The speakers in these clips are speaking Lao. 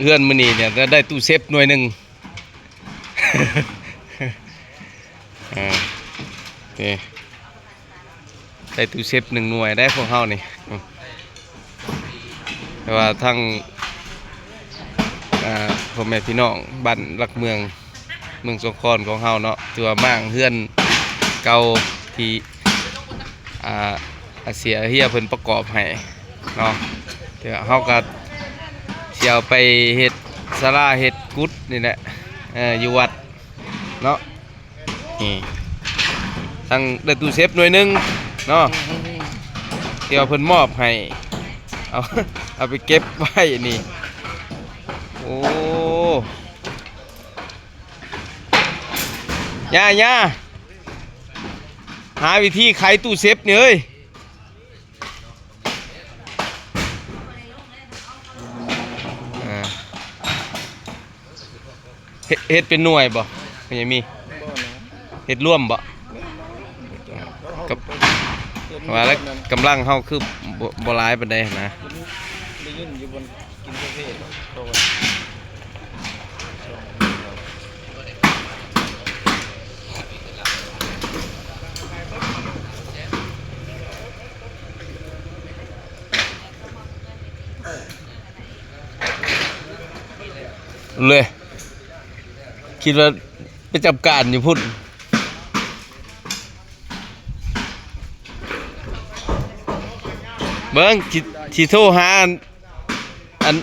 ເຮືອນມື້ນີ້ເນຍ ໄດ້ ໄດ້ຕູ້ເຊັບໜ່ວຍໜຶ່ງ ອ່າ ນີ້ ໄດ້ຕູ້ເຊັບໜຶ່ງໜ່ວຍໄດ໋ພວກເຮົານີ້ ອືມ ແຕ່ວ່າທາງ ອ່າ ພໍ່ແມ່ພີ່ນ້ອງບ້ານຫຼັກເມືອງ ເມືອງສອງຄອນຂອງເຮົາເນາະ ຖືວ່າມ້າງເຮືອນເກົ່າທີ່ ອ່າ ອາເຊຍເຮຍເພິ່ນປະກອບໃຫ້ເນາະ ແຕ່ເຮົາກໍຊິເອົາໄປເຮັດສາລາເຮັດກຸດນີ້ແຫຼະ ເອີ ຢູ່ວັດເນາະ ນີ້ ທັງໄດ້ຕູ້ເຊັບໜ່ວຍໜຶ່ງເນາະ ທີ່ວ່າເພິ່ນມອບໃຫ້ ເອົາ ເອົາໄປເກັບໄວ້ນີ້ ໂອ້ ຢ່າ ຢ່າ ຫາວິທີໄຂຕູ້ເຊັບນີ້ເອີຍ ອ່າ ເຮັດ ເຮັດເປັນໜ່ວຍບໍ່ ມັນຍັງມີ ບໍ່ນະ ເຮັດລວມບໍ່ ແມ່ນ ກັບ ວ່າແລ້ວ ກຳລັງເຮົາຄືບໍ່ ບໍ່ຫຼາຍປານໃດຫັ້ນນະ ໄດ້ຍິນຢູ່ບ່ອນກິນກາເຟ ເພາະວ່າ ເລີຍ ຄິດວ່າໄປຈັບການຢູ່ພຸ້ນ ເບິ່ງ ຊິ ຊິໂທຫາ ອັນ ອັນ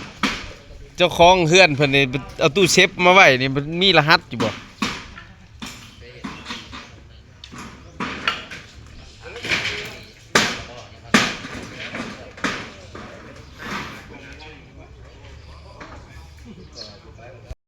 ເຈົ້າຂອງເຮືອນເພິ່ນນີ້ ເອົາຕູ້ເຊັບມາໄວ້ນີ້ ມັນມີລະຫັດຢູ່ບໍ່?